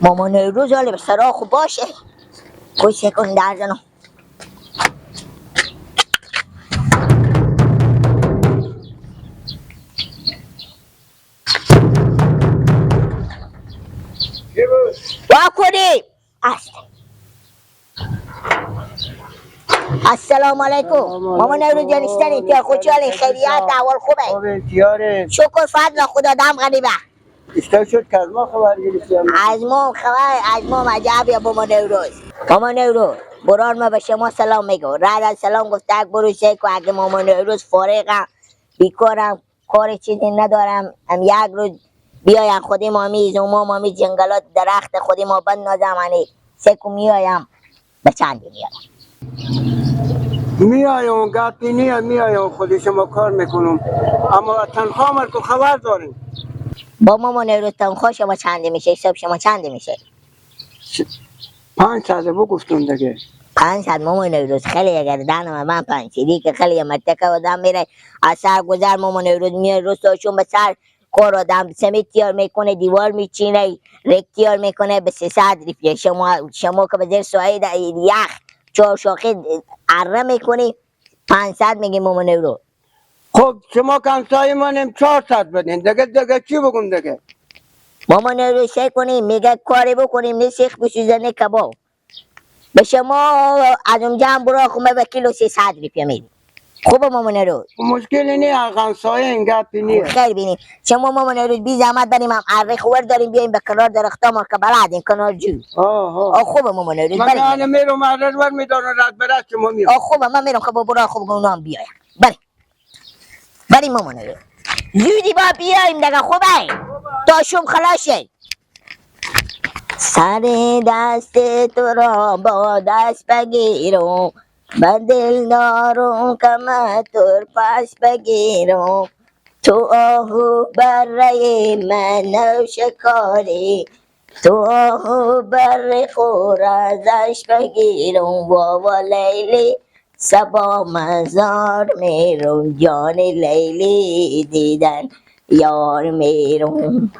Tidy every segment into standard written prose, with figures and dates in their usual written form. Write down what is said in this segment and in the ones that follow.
مامان روز حالا به سرا خوب باشه. خوش کن در زنم. وا کنی. السلام علیکم مامان نوروز جان، اشتنی تیار خوشحالی؟ خیریت احوال خوبه؟ خوبه تیاره، شکر فضل خدا. دم غریبه اشتر شد که از ما خبر گرفتیم. از ما خبر، از ما عجب یا مامان نوروز. مامان نوروز برار ما به شما سلام میگو، رد از سلام گفت یک برو سیکو. اگه مامان نوروز فارغم بیکارم کار چیزی ندارم، هم یک روز بیایم خودی ما میز و ما مامی جنگلات درخت خودی ما بندازم، یعنی سیکو میایم به چندی میایم میایم گپی نیم، میایم خودی شما کار میکنم، اما تنخواه مرکو خبر داریم. با مامان نوروز تنخواه شما چنده میشه؟ حساب شما چنده میشه؟ 500 بگفتم دیگه. 500 مامان نوروز خیلی اگر دانم من 5 که خیلی متکه آدم میره از سر گذر. مامان نوروز میره روستاشون به سر کار آدم سمیت تیار میکنه، دیوار میچینه، رک تیار میکنه به 300 ریپیه. شما که به زیر سایه یخ 4 شاخه اره میکنی 500 میگی مامان نوروز. خب شما که همسایه مانیم 400 بدین دیگه، دیگه چی بگم دیگه؟ مامان نوروز شی کنیم میگه کاری بکنیم نه سیخ بسوزه نه کباب. به شما از اونجا هم برو خمه به کیلو 300 ریپیه میدیم. خوبه مامان نوروز؟ مشکلی نیست، همسایه این گپی نیست. خیر بینیم شما مامان نوروز بی زحمت بریم هم اره خور داریم بیایم به کنار درختا ما که بلدیم کنار جو. آه خوبه مامان نوروز من بریم. من میرم اره ور میدارم رد برد شما میام. خوبه من میرم. خب برو خوب اونا هم بیایم. بریم بریم مامان نوروز زودی با بیایم دیگه. خوبه تا شوم خلاص شه. سر دست تو را با دست بگیرم، به دل دارم کمه تر پس بگیرم، تو آهو برای من و شکاری، تو آهو بر خور ازش بگیرم، بابا لیلی سبا مزار میرم، جان لیلی دیدن یار میرم.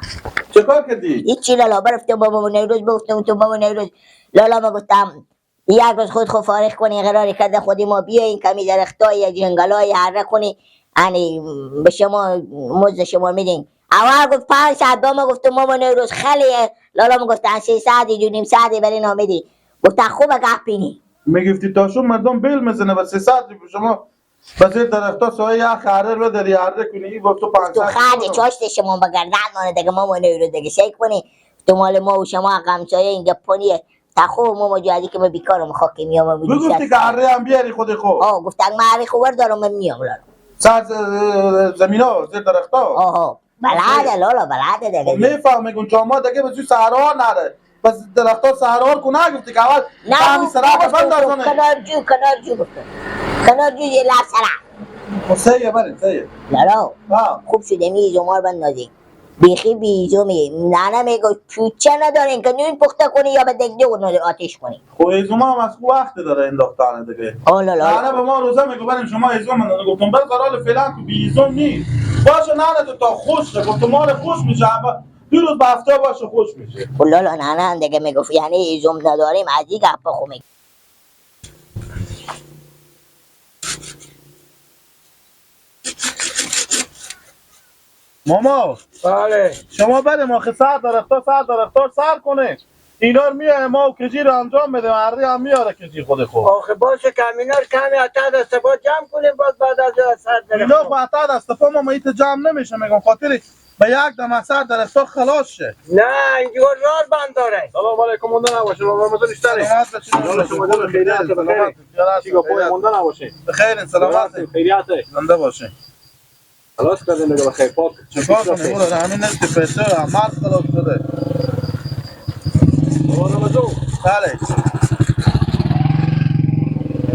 چه کار کردی؟ هیچی لالا، برفتم بابا نوروز بگفتم تو بابا نوروز لالا ما گفتم یک روز خود خود فارغ کنی، قراری کرده خودی ما بیاین کمی درختای جنگلای هره کنی، یعنی به شما مزد شما میدین. اول گفت 500، با ما گفتم ماما نوروز خیلیه. لالا ما گفتن 300 دو نیم صد برای اینا میدی. گفتن خوبه گپینی. میگفتی تا شو مردم بیل میزنه و 300 شما بزیر درختا سایه یخ هره رو داری هره کنی ای گفت تو 500 تو خرج چاشت شما به گردن مانه دیگه ماما نوروز دیگه شک کنی تو مال ما و شما غمسایه اینجا پونیه. تا خوب ماما جو که من بیکارم خاکی میام. بگفتی که هره هم بیاری خودی خوب. گفتن من هره خور دارم من میام لالا. سر زمینا زیر درختا. آها بلده لالا بلده دیگه. میفهمم میگم چاما دیگه به سهرا نره. بس درختا سهرا کو نگفتی که اول همین سرا بند دارن. کنار جو کنار جو گفتم. کنار جو یه لب سرا. سیه بریم سیه. لالا خوب شده میز عمر بندازی. بیخی بیزومی ننه میگه چوچه ندارین که نون پخته کنی یا به دگده آتش کنی. خب ایزوم هم از خوب وقت داره انداختن دیگه. لالا ننه به ما روزه میگه بریم شما ایزوم اندازه. گفتم بل قرار فعلا که بیزوم نیست باشه ننه تو تا خوش گفتم مال خوش میشه دو روز به هفته باشه خوش میشه. خب لالا ننه دیگه میگفت یعنی ایزوم نداریم از این گپا خو میگه. ماما بله شما بله ما سر درختا سر درختا سر کنه اینا رو میاره ما و کجی رو انجام بده مردی هم میاره کجی خود خود. آخه باشه که اینا رو کمی عطا دست با جمع کنیم باز بعد از سر درختا. اینا خب عطا دست پا ما ایت جمع نمیشه میگم خاطر به یک دم سر درختا خلاص شه. نه اینجور راه بند داره. سلام علیکم مونده نباشه بابا مزن بیشتره. سلامت شما خیریت بخیر. چی گپای مونده نباشه. بخیر سلامت خیریت زنده باشه. خلاص کردیم دیگه بخیر پاک. چیکار کنیم برو همین نصف پیسه مرد خلاص شده. بابا رمضان بله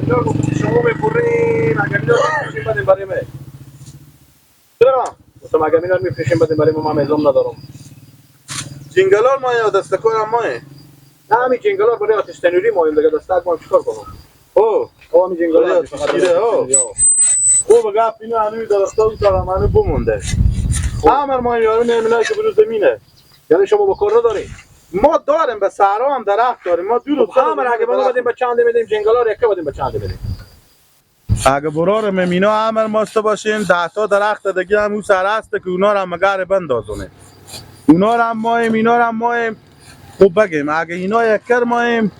اینا شما میپرین اگر اینا میفرشیم بدیم برای من. چرا؟ گفتم اگر اینا میفرشیم بدیم برای من میزم ندارم. جنگلار ما یا دستکار ما؟ نه همین جنگلار برای آتش تنوری ما دیگه دستک ما چیکار کنم؟ او او همین جنگلار خوب گپ اینو هنوز درختا و تا منو بمونده. امر ما یارو نمیله که بروز زمینه. یعنی شما با کار نداری؟ ما داریم به صحرا هم درخت داریم. ما دور خب همه اگه ما بدیم به چند میدیم جنگلا رو یک بدیم به چند میدیم. اگه برار مینا عمل ماسته باشین 10 تا درخت دیگه هم اون سر هست که اونا رو هم مگر بندازونه. اونا رو هم مایم اینا رو هم مایم. خوب بگیم اگه اینا یک کر مایم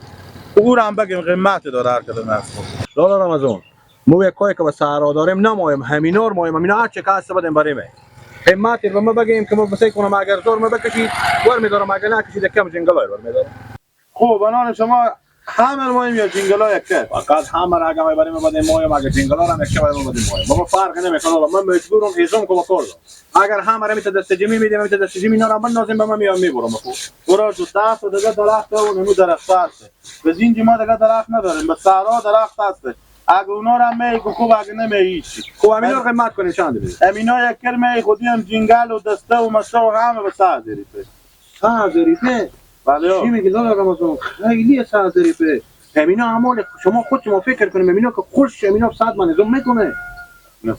او رو هم بگیم قیمت داره هر کدوم از خود. لالا رمضان مو یک کاری که به صحرا داریم نمایم همینا رو مایم همینا هر چه که هست بدیم بریم. قیمت رو ما بگیم که ما بسیار کنم اگر زور ما بکشید ور میدارم اگر نکشید کم جنگلای ور میدارم. خب بنان شما همه مایم یا جنگلا یک کر؟ فقط همه را اگه بریم بدیم مایم اگر جنگلا را یک بریم بدیم مایم. بابا فرق نمیکنه من مجبورم هیزم کو کار دارم. اگر همه را میت دست جمی میدیم میت دست جمی اینا را بندازیم به من میام میبرم. خب برا جو 10 تا دیگه درخت و نمو درخت هست. به اینجا ما دیگه درخت نداریم. به صحرا درخت هست. اگه اونا را می خوب اگه نمی هیچ. خب همینا رو قیمت کنیم چند بدیم؟ همینا یک کر می خودی هم جنگل و دسته و مسته و همه به 100 ریپه. 100 ریپه؟ بله. چی میگی لالا رمضان؟ خیلی 100 ریپه. همینا عمال شما خود شما فکر کنیم همینا که خوش همینا 100 من ازم میکنه.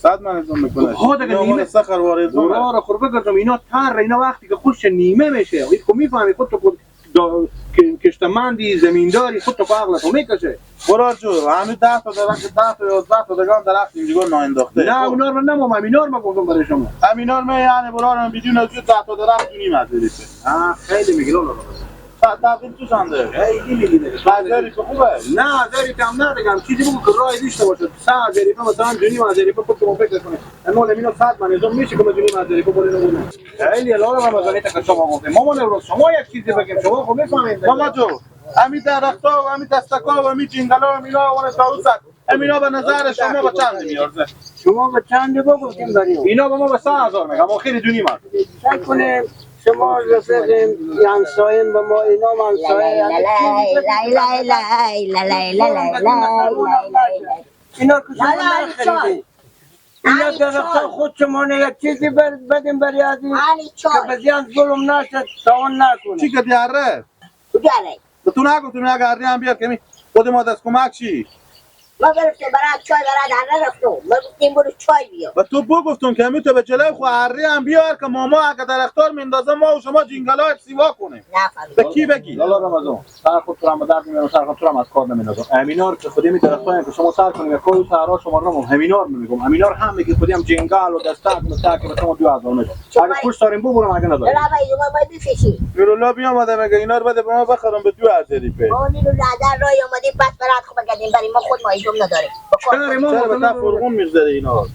100 من ازم میکنه. خود دیگه نیمه سخر وارد را خور بگردم اینا تر اینا وقتی که خوش نیمه میشه. خب میفهمی خود تو کشتمندی زمینداری خود تو عقل تو میکشه. برا جو همین 10 تا درخت 10 تا 11 تا دیگه درخت اینجا ناانداخته. نه اونا رو نمام همینا رو گفتم برای شما. همینا رو یعنی برا بدون از 10 تا درخت نیم از ریپه. خیلی میگی لالا. تبدیل تو چنده؟ خیلی میگی دیگه. ریپه خوبه؟ نه ریپه هم نه دیگه چیزی بگو که رای داشته باشه. 100 ریپه مثلا جونی از ریپه خود تو فکر کنه. اما همینا 100 من ازم میشه که جونی از ریپه برای نمونه. خیلی لالا رمضانی تا که شما گفتیم. مامان امروز شما یک چیزی بگیم شما خب میفهمید. ماما جو امی درخت‌ها و امی دستک‌ها و امی جنگل‌ها و امینا و تا امینا به نظر شما به چند میارزه؟ شما به چند بگفتیم بریم؟ اینا به ما به 3000 میگم آخر دونی من. کنیم شما رفیقیم همساییم به ما اینا همسایه اینا که شما نخریدید اینا درخت خود شما یک چیزی بدیم برای از این که بزیان ظلم نشد تاوان نکنه. چی کدی اره؟ کجا اره؟ به تو نگفتیم اگه اره هم بیار که خود ما دست کمک چی؟ ما گرفتیم برای چای برای اره رفتم ما گفتیم برو چای بیار. و تو بگفتم که می تو به جلوی خو اره هم بیار که ماما اگه درختار میندازه ما و شما جنگلای سیوا کنیم. به کی بگی؟ لالا رمضان سر خود تو هم درد میارم سر خود تو هم از کار نمیندازم. امینا که خودی می درختای که شما سر کنیم کل سرا شما رو نمم همینا رو میگم همینا رو هم میگی خودی هم جنگل و دستک مستک به شما 2000 میدم. اگه خوش داریم ببرم اگه نداریم. لالا ما ما بفشی. نورالله بیا اومده میگه اینا رو بده به ما بخرم به 2000 ریپه. ما نورالله در راه اومدیم پس برات خوب بگردیم بریم ما خود ما ایزم نداریم. چرا به فرقون میگذره اینا؟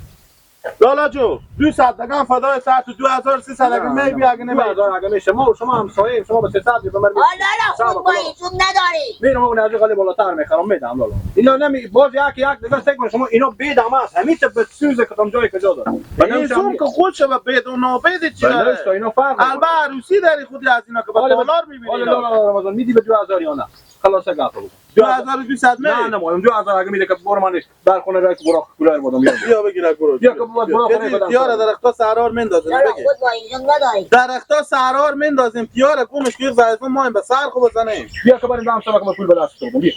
لالا جو 200 دگان فدای ساعت 2300 اگه می بیا اگه نمی 2000 اگه میشه ما شما همسایه شما به 300 به من لالا خود ما ایزم نداریم. میرم اون از قلی بالاتر میخرم میدم لالا. اینا نمی باز یک یک دیگه سگ شما اینا بیدم است همیشه به سوز کدام جای کجا داره. ایزم که خودشه به بید و نابید چی داره؟ اینا فرق البته عروسی داری خودی از اینا که با دلار میبینی. لالا رمضان میدی به 2000 یا نه؟ خلاص گپ بگو. 2200 می؟ نه نه مایم 2000 اگه میده که برو من در خونه رای که برو کولر بودم بیا بگیر برو بیا که برو خونه بدم. تیار درختا سرار مندازیم بگیر. خود ما اینجا نداریم. درختا سرار مندازیم تیار کومش گیر زایفون مایم به سر خو بزنیم. بیا که بریم دام سبک ما پول به دست بردم بیا.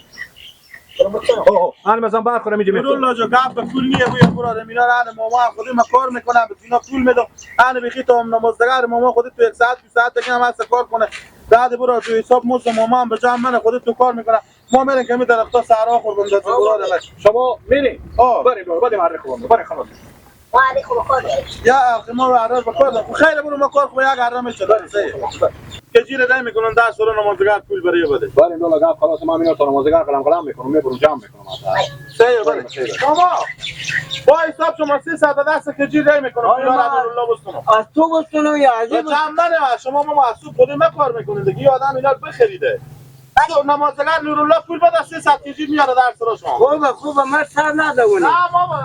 من مثلا برخوره میجه میخورم. نورالله جو گپ به پول نیه بویا برو مینا را ماما خودی ما کار میکنم به اینا پول میدم. انا بخی تو نمازدگار ماما خودی تو یک ساعت دو ساعت دیگه هم هست کار کنه. بعد برو تو حساب مزد ماما هم به جمع من خودت تو کار میکنه. ما میریم که می درختا سرا خوردم دست برو شما میریم بریم برو بعد معرفی خوبم بریم خلاص ما علی خوب کار داریم. یا آخه ما رو به کار داریم. خیلی برو ما کار خوب یک عرم میشه که جیر دای میکنن 10 سال نمازگار پول برای بده. بریم دولا گپ خلاص ما میرم تا نمازگار قلم قلم میکنم میبرم جمع میکنم. سه بریم ماما با حساب شما 300 دست که جیر دای میکنم پول را الله بستونم. از تو بستونم یا از جمع نه شما ما محسوب خودی ما کار میکنید دیگه آدم اینا رو بخریده. نمازگار نورالله پول بده 300 کیجی میاره در سر شما. خوبه خوبه من سر ندونم. نه بابا